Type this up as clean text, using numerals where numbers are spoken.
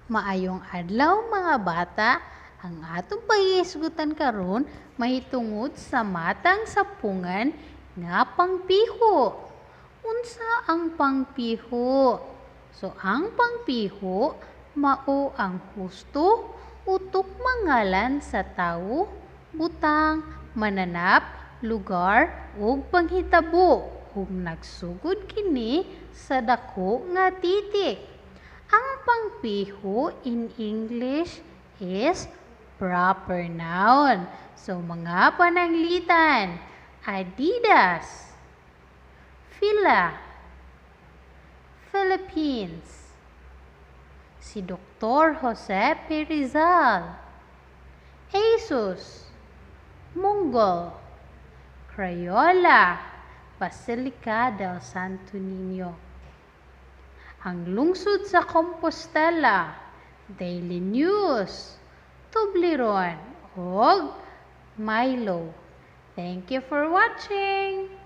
Maayong adlaw, mga bata. Ang atong paghisgutan karon mahitungod sa matang sapungan nga pangpiho. Unsa ang pangpiho? So ang pangpiho mao ang husto o tukmang ngalan sa tawo, butang, mananap, lugar ug panghitabo ug nagsugod kini sa dako nga titik. Ang pangpiho in English is proper noun. So mga pananglitan: Adidas, Fila, Philippines, si Dr. Jose P. Rizal, Asus, Mongol, Crayola, Basilica del Santo Niño, ang lungsod sa Compostela, Daily News, Toblerone, ug Milo. Thank you for watching!